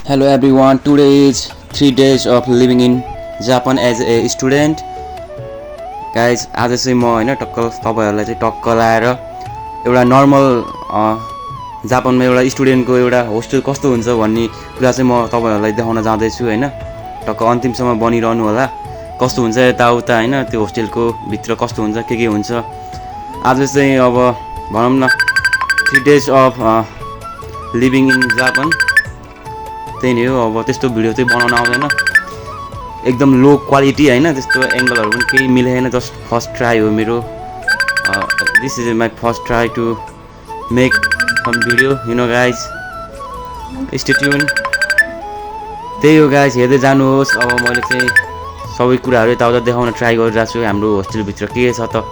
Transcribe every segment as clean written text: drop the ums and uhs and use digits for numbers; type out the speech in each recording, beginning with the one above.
Hello everyone, today is 3 days of living in Japan as a student. Guys, आज चाहिँ म हैन टक्क तपाईहरुलाई चाहिँ टक्क लाएर एउटा नर्मल जापानमा एउटा स्टुडेन्टको एउटा होस्टेल कस्तो हुन्छ भन्ने कुरा चाहिँ म तपाईहरुलाई देखाउन जाँदै छु हैन। टक्क अन्तिमसम्म बनिरहनु होला। कस्तो हुन्छ यताउता हैन, त्यो होस्टेलको भित्र कस्तो हुन्छ, के हुन्छ। आज चाहिँ अब भनौं न 3 days of living in Japan त्यही नै हो। अब त्यस्तो भिडियो चाहिँ बनाउन आउँदैन, एकदम लो क्वालिटी हैन, त्यस्तो एंगलहरु पनि केही मिलेन। जस्ट फर्स्ट ट्राई हो मेरो। This is my first try to make some video, you know guys, stay tune. त्यही हो गाइज, हेर्दै जानुहोस्। अब मैले चाहिँ सबै कुराहरु यताउता देखाउन ट्राई गरिरहेको छु। हाम्रो होस्टेल भित्र के छ त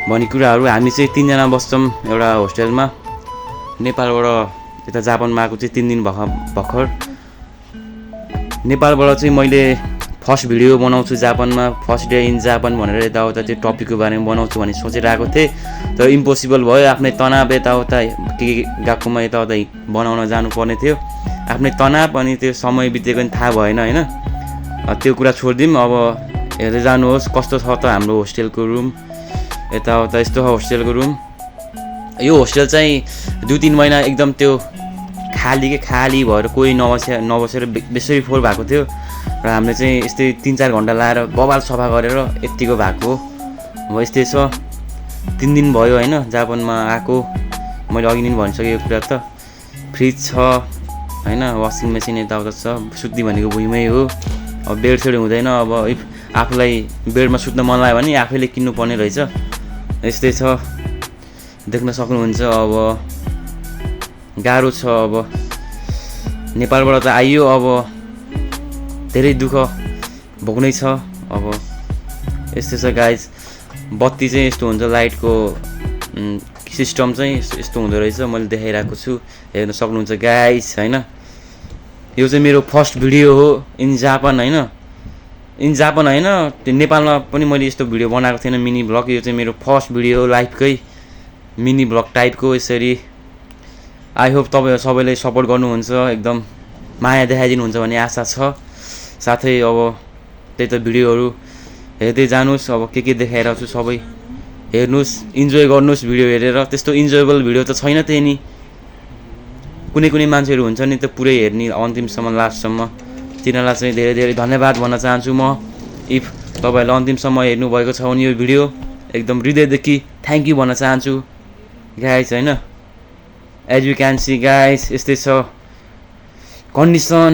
भन्ने कुराहरु। हामी चाहिँ 3 जना बस्छौं एउटा होस्टेलमा। नेपालबाट यता जापानमा आएको चाहिँ 3 दिन भर्खर। नेपालबाट चाहिँ मैले फर्स्ट भिडियो बनाउँछु जापानमा, फर्स्ट डे इन जापान भनेर यताउता त्यो टपिकको बारेमा बनाउँछु भन्ने सोचेर आएको थिएँ। तर इम्पोसिबल भयो, आफ्नै तनाव यताउता के गएकोमा यताउता बनाउन जानुपर्ने थियो। आफ्नै तनाव अनि त्यो समय बितेको नि थाहा भएन हैन। त्यो कुरा छोड्दिम। अब हेर्दै जानुहोस् कस्तो छ त हाम्रो होस्टेलको रुम। यताउता यस्तो छ होस्टेलको रुम। यो होस्टेल चाहिँ 2-3 महिना एकदम त्यो खाली भएर कोही नबसेर बेसरी फोर भएको थियो र हामीले चाहिँ यस्तै 3-4 घण्टा लाएर बबाल सफा गरेर यतिको भएको। अब यस्तै छ। 3 दिन भयो हैन जापानमा आएको। मैले अघि नै भनिसकेको कुरा त। फ्रिज छ हैन, वाशिङ मेसिन यताउता छ, सुत्ने भनेको भुइँमै हो। अब बेड सेड हुँदैन। अब इफ आफूलाई बेडमा सुत्न मन लाग्यो भने आफैले किन्नु पर्ने रहेछ। यस्तै छ, देख्न सक्नुहुन्छ। अब गाह्रो छ। अब नेपालबाट त आइयो, अब धेरै दुःख भोग्नै छ। अब यस्तै छ गाइज। बत्ती चाहिँ यस्तो हुन्छ, लाइटको सिस्टम चाहिँ यस्तो हुँदो रहेछ। मैले देखाइरहेको छु, हेर्न सक्नुहुन्छ गाइज हैन। यो चाहिँ मेरो फर्स्ट भिडियो हो इन जापान हैन। इन जापान हैन, नेपालमा पनि मैले यस्तो भिडियो बनाएको थिएन, मिनी ब्लग। यो चाहिँ मेरो फर्स्ट भिडियो हो लाइफकै, मिनी ब्लग टाइपको। यसरी आई होप तपाईहरु सबैले सपोर्ट गर्नुहुन्छ, एकदम माया देखाइदिनुहुन्छ भन्ने आशा छ। साथै अब त्यही त भिडियोहरु हेर्दै जानुस्। अब के देखाइरहेको छु सबै हेर्नुस्, इन्जोय गर्नुस् भिडियो हेरेर। त्यस्तो इन्जोयबल भिडियो त छैन त्यही नि। कुनै मान्छेहरु हुन्छ नि त पुरै हेर्ने अन्तिमसम्म, लास्टसम्म। तिनीहरुलाई चाहिँ धेरै धेरै धन्यवाद भन्न चाहन्छु म। इफ तपाईहरुले अन्तिमसम्म हेर्नु भएको छ भने यो भिडियो एकदम हृदयदेखि थ्यांक यू भन्न चाहन्छु गाइस हैन। As you can see guys, यस्तै छ कन्डिसन।